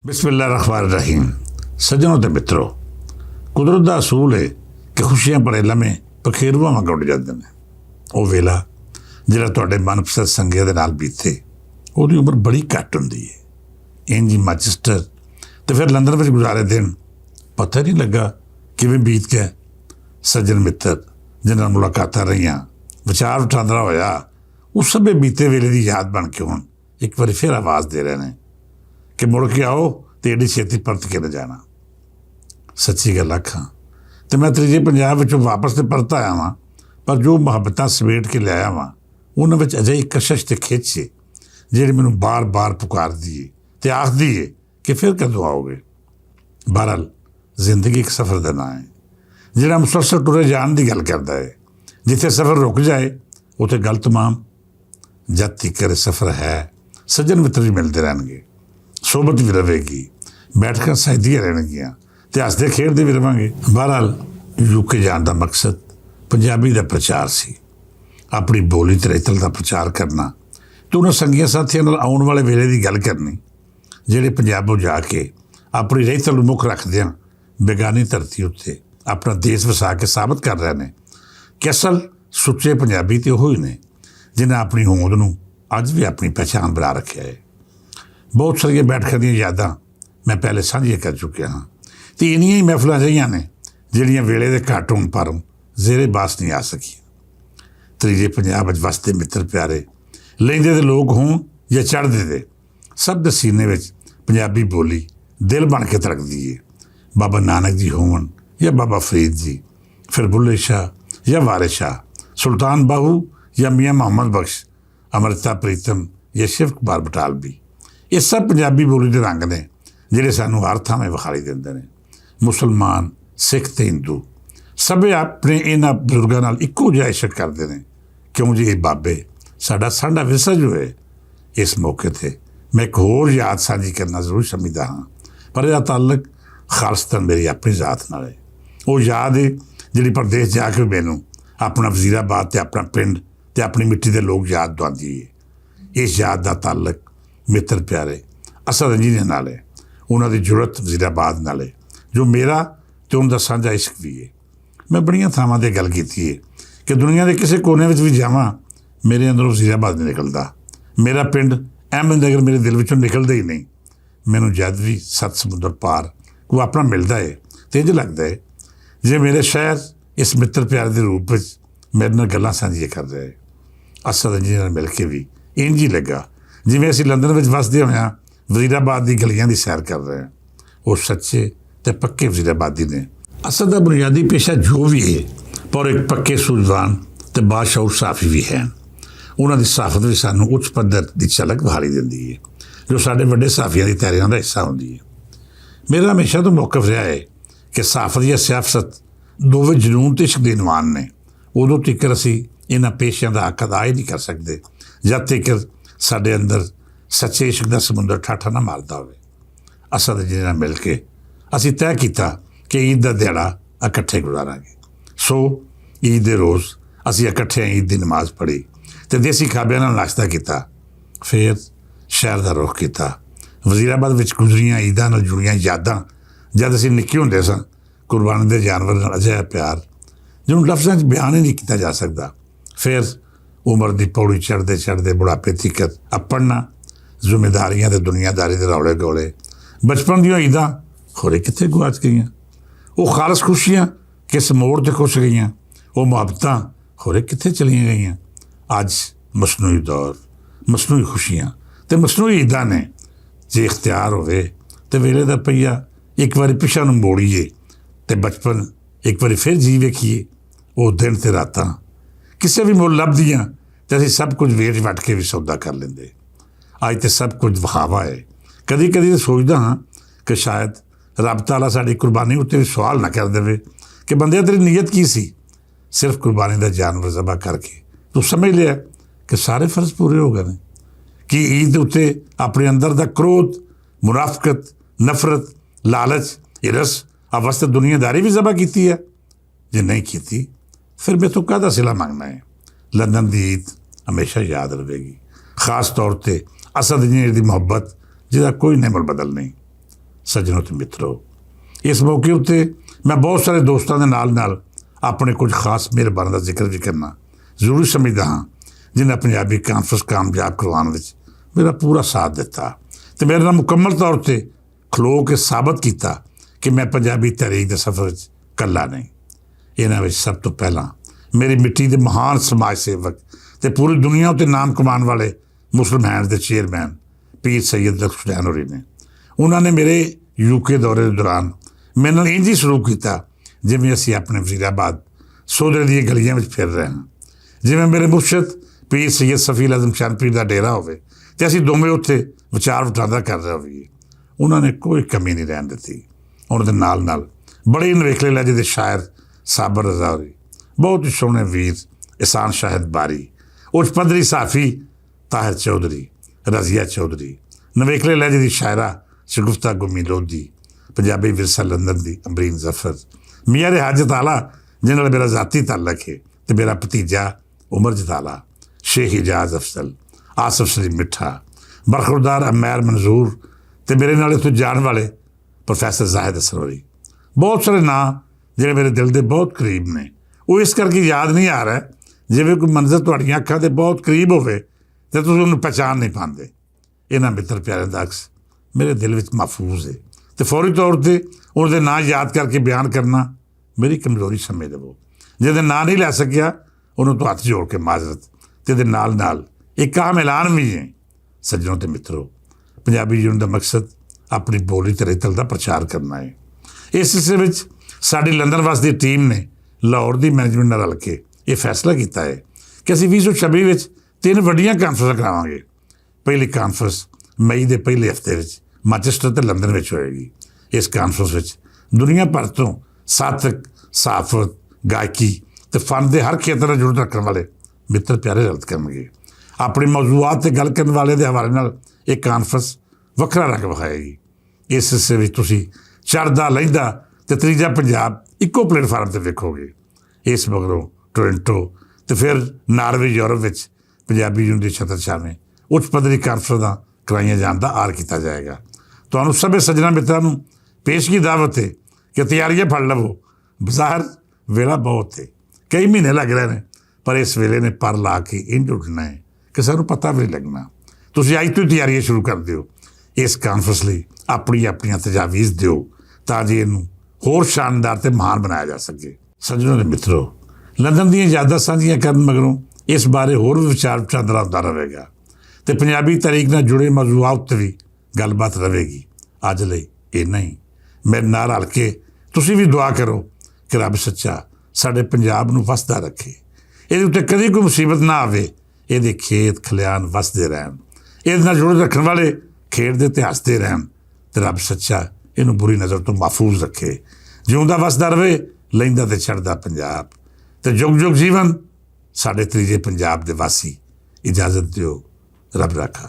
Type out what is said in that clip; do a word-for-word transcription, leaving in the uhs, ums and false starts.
بسم اللہ الرحمن الرحیم۔ سجنوں تے مترو، قدرت دا اصول ہے کہ خوشیاں پڑے لمحے پکھیرواں وانگ اڈ جاندے نے۔ او ویلا جڑا تہاڈے من پسند سنگیاں دے نال بیتے، اوہدی عمر بڑی گھٹ ہوندی ہے۔ انج ہی مانچسٹر تے فیر لندن وچ گزارے دن پتہ ہی نہیں لگا کیویں بیت گئے۔ سجن متر جنہاں نال ملاقاتاں رہیاں، وچار وٹاندرا ہویا، اس سبھے بیتے ویلے دی یاد بن کے ہن اک واری فیر آواز دے رہے نے کہ مڑ کے آؤ، تے ایڈی چھیتی پرت کے نہ جانا۔ سچی گل آکھاں تے میں تریجے پنجاب وچوں واپس تے پرت آیا واں، پر جو محبتاں سمیٹ کے لے آیا واں، انہاں وچ اجے اک کشش تے کھچ ہے، جیڑی مینوں بار بار پکار دی ہے تے آکھ دی ہے کہ فیر کدوں آؤ گے؟ بہرحال، زندگی اک سفر دا ناں ہے، جیڑا مسلسل ٹرے جان دی گل کردا ہے۔ جتھے سفر رک جائے، اتھے گل تمام۔ جد تیکر سفر ہے، سجن متر وی ملدے رہن گے، صحبت وی رہے گی، بیٹھکاں سجدیاں رہن گیاں، تے ہسدے کھیڈدے وی رہواں گے۔ بہرحال، یوکے جان دا مقصد پنجابی دا پرچار سی۔ اپنی بولی تے رہتل دا پرچار کرنا، تے انہاں سنگیاں ساتھیاں نال آؤن والے ویلے دی گل کرنی، جیڑے پنجابوں جا کے اپنی رہتل نوں مکھ رکھدیاں بیگانی دھرتی اتے اپنا دیس وسا کے ثابت کر رہے نے کہ اصل سچے پنجابی تے اوہی نے، جنہاں اپنی ہوند نوں اج وی اپنی پہچان بنا رکھیا ہے۔ بہت ساریاں بیٹھکاں دیاں یاداں میں پہلے سانجھیاں کر چکیا ہاں، تے انیاں ہی محفلاں رہیاں نے، جڑیاں ویلے دے گھٹ ہون پاروں زیر باس نہیں آ سکیاں۔ تریجے پنجاب اج وسدے متر پیارے، لیندے دے لوگ ہون یا چڑھدے دے، سب دے سینے وچ پنجابی بولی دل بن کے تڑکدی ہے۔ بابا نانک جی ہون یا بابا فرید جی، پھر بلے شاہ یا وارث شاہ، سلطان باہو یا میاں محمد بخش، امرتا پریتم یا شیو کمار بٹالوی، یہ سب پنجابی بولی دے رنگ نے، جڑے سانوں ہر تھاویں وکھائی دیندے نے۔ مسلمان، سکھ تے ہندو، سبھے اپنے انہاں بزرگاں نال اکو جہا عشق کردے نے، کیوں جے اے بابے ساڈا سانڈا ورثہ جو ہے۔ اس موقع تے میں ایک ہور یاد سانجھی کرنا ضرور سمجھدا ہاں، پر ایہدا تعلق خالصتاً میری اپنی ذات نال ہے۔ او یاد ہے جڑی پردیس جا کے مینوں اپنا وزیر آباد تے اپنا پنڈ تے اپنی مٹی دے لوگ یاد دواندی ہے۔ اس یاد دا تعلق متر پیارے اسد انجینئر نال ہے، انہاں دی جرات وزیر آباد نال ہے، جو میرا تے انہاں دا سانجھا عشق بھی ہے۔ میں بڑیاں تھاواں تے گل کیتی ہے کہ دنیا دے کسے کونے وچ بھی جاواں، میرے اندروں وزیر آباد نہیں نکلدا۔ میرا پنڈ احمد نگر میرے دل وچوں نکلدا ہی نہیں۔ مینوں جد وی ست سمندر پار کوئی اپنا ملدا ہے، تے انج لگدا ہے جے میرے شہر اس متر پیار دے روپ وچ میرے نال گلاں سانجھیاں کر رہے۔ اسد انجی نال مل کے وی انج ہی لگا جویں اسی لندن وچ وسدے ہویاں وزیر آباد دی گلیاں دی سیر کر رہے ہیں۔ وہ سچے تے پکے وزیر آبادی نے۔ اسد دا بنیادی پیشہ جو وی ہے، پر ایک پکے سوجوان تے باشعور صحافی وی ہیں۔ انہاں دی صحافت وی سانوں اچ پدر دی چلک بھاری دیندی ہے، جو ساڈے وڈے صحافیاں دی تحریراں دا حصہ ہوندی ہے۔ میرا ہمیشہ تو موقف رہا ہے کہ صحافت یا سیاست دوویں جنون تے عشق دے عنوان نے۔ ادوں تیکر اسی انہاں پیشیاں دا حق ادا ہی نہیں کر سکدے، جد تیکر ساڈے اندر سچے عشق دا سمندر ٹھاٹھا نہ ماردا ہوئے۔ اسد جی نال مل کے اسی طے کیتا کہ عید دا دیہاڑا اکٹھے گزاراں گے۔ سو، عید دے روز اسی اکٹھے عید دی نماز پڑھی تے دیسی کھابیاں نال ناشتہ کیتا۔ فیر شہر دا رخ کیتا۔ وزیر آباد وچ گزریاں عیداں نال جڑیاں یاداں، جد اسی نکے ہوندے ساں، قربانی دے جانور نال اجہا پیار جنوں لفظاں وچ بیان ہی نہیں کیتا جا سکدا۔ فیر عمر دی پوڑی چڑھدے چڑھدے بڑھاپے تیکر اپننا، ذمہ داریاں تے دنیا داری دے روڑے گولے، بچپن دیاں عیداں خورے کتھے گواچ گئیاں۔ او خالص خوشیاں کس موڑ تے کھس گئیاں۔ او محبتاں خورے کتھے چلیاں گئیاں۔ اج مصنوعی دور، مصنوعی خوشیاں تے مصنوعی عیداں نے۔ جے اختیار ہوئے تے ویلے دا پہیا ایک واری پچھا نوں موڑیے تے بچپن ایک واری پھر جی ویکھیے۔ او دن تے راتاں کسے وی مول لبھدیاں تے اسی سب کچھ ویچ وٹ کے وی سودا کر لیندے۔ اج تے سب کچھ وکھاوا ہے۔ کدی کدی تے سوچدا ہاں کہ شاید رب تعالیٰ ساڈی قربانی اتے وی سوال نہ کر دے کہ بندیا، تیری نیت کی سی؟ صرف قربانی دا جانور ذبح کر کے تو سمجھ لیا کہ سارے فرض پورے ہو گئے نے؟ کہ عید اتے اپنے اندر دا کرودھ، منافقت، نفرت، لالچ، ہرس، اوسط دنیا داری وی ذبح کیتی ہے؟ جے نہیں کیتی، فیر میں تو کہدا سلا مانگنا ہے؟ لندن دی عید ہمیشہ یاد رہے گی، خاص طور تے اسد انجینئر دی محبت، جس دا کوئی نعمل بدل نہیں۔ سجنوں تے متروں، اس موقع اتے میں بہت سارے دوستاں دے نال نال اپنے کچھ خاص مہرباناں دا ذکر وی کرنا ضروری سمجھدا ہاں، جنہاں پنجابی کانفرنس کامیاب کروانے وچ میرا پورا ساتھ دتا تے میرے نال مکمل طور تے کھلو کے ثابت کیتا کہ میں پنجابی تحریک دے سفر وچ کلا نہیں۔ انہاں وچ سب توں پہلاں میری مٹی دے مہان سماج سیوک تے پوری دنیا اتے نام کمان والے مسلم ہینڈ دے چیئرمین پیر سید لکشمین ہوری نے۔ انہاں نے میرے یوکے دورے دے دوران میرے نال انجی سلوک کیتا، جویں اسی اپنے وزیر آباد سودھے دیاں گلیاں وچ پھر رہے ہاں، جویں میرے مرشد پیر سید صفی اعظم شان پیر دا ڈیرا ہووے تے اسی دوویں اتھے وچار وٹاندا کر رہے ہوئیے۔ انہاں نے کوئی کمی نہیں رہن دتی۔ انہاں دے نال نال بڑے نویکلے لہجے دے شاعر صابر رضا ہوری، بہت ہی سوہنے ویر احسان شاہد باری، اچ پدری صحافی طاہر چوہدری، رضیہ چوہدری، نویکلے لہجے دی شاعرہ شگفتہ گمی لودھی، پنجابی ورثہ لندن دی امبرین ظفر، میاں دے حاجت آلہ، جنہاں نال میرا ذاتی تعلق ہے، تے میرا بھتیجا عمر جتالا، شیخ اعجاز افضل، آصف سلیم مٹھا، برخوردار عمیر منظور، تے میرے نال اتھوں جان والے پروفیسر زاہد اسروری۔ بہت سارے ناں جڑے میرے دل دے بہت قریب نے، وہ اس کر کے یاد نہیں آ رہا جیویں کوئی منظر تہاڈیاں اکھاں دے بہت قریب ہووے تے تسی انہوں پہچان نہیں پاندے۔ انہاں متر پیارے دا عکس میرے دل وچ محفوظ ہے، تے فوری طور تے انہاں دے ناں یاد کر کے بیان کرنا میری کمزوری سمجھ لو۔ جے دے ناں نہیں لے سکیا، انہوں تو ہاتھ جوڑ کے معذرت۔ تے دے نال نال ایک اہم اعلان بھی ہے۔ سجنوں تے مترو، پنجابی یونین دا مقصد اپنی بولی تے رہتل دا پرچار کرنا ہے۔ اس سلسلے وچ ساڈی لندن واسطے ٹیم نے لاہور دی مینجمنٹ نال رل کے یہ فیصلہ کیتا ہے کہ اسی ویہہ سو چھبی وچ تین وڈیاں کانفرنس کراواں گے۔ پہلی کانفرنس مئی دے پہلے ہفتے وچ مانچسٹر تے لندن وچ ہوئے گی۔ اس کانفرنس وچ دنیا بھر توں ساتھک، صحافت، گائکی تے فن دے ہر کھیتر نال جڑت رکھن والے متر پیارے رلت کرن گے۔ اپنی موضوعات تے گل کرن والے دے حوالے نال ایک کانفرنس وکھرا رنگ وکھائے گی۔ اس سلسلے وچ تسی چڑھدا لہندا تے تریجا پنجاب اکو پلیٹ فارم تے ویکھو گے۔ اس مگروں ٹورنٹو تے پھر ناروے یورپ وچ پنجابی یونین دی چھتر چھاویں اچ پدری کانفرنس دا کرائیاں جان دا آر کیتا جائے گا۔ تانوں سبھے سجنا متراں نوں پیش کی دعوت ہے کہ تیاریاں پھڑ لو۔ بظاہر ویلا بہت ہے، کئی مہینے لگ رہے نے، پر اس ویلے نے پر لا کے انج اٹھنا ہے کہ سانوں پتہ بھی نہیں لگنا۔ تسی اج تو ہی تیاریاں شروع کر دیو۔ اس کانفرنس لئی اپنی اپنیاں تجاویز دیو تاں جے اینوں ہور شاندار تے مہان بنایا جا سکے۔ سجنوں دے مترو، لندن دیاں یاداں سانجھیاں کرن مگروں اس بارے ہور وی وچار وٹاندرا ہوندا رہے گا تے پنجابی تاریخ نال جڑے موضوعات تے وی گل بات رہے گی۔ اج لئی اینا ہی۔ میرے نال رل کے تسی وی دعا کرو کہ رب سچا ساڈے پنجاب نوں وسدا رکھے، ایہدے اتے کدی کوئی مصیبت نہ آوے، ایہدے کھیت کھلیان وسدے رہن، ایہدے نال جڑے رکھن والے کھیڈدے تے ہسدے رہن، تے رب سچا اینوں بری نظر توں محفوظ رکھے۔ جیوندا وسدا رہے، لیندا تے چڑھدا پنجاب۔ تے جگ جگ جیون ساڈے تریجے پنجاب دے واسی۔ اجازت دیو، رب رکھا۔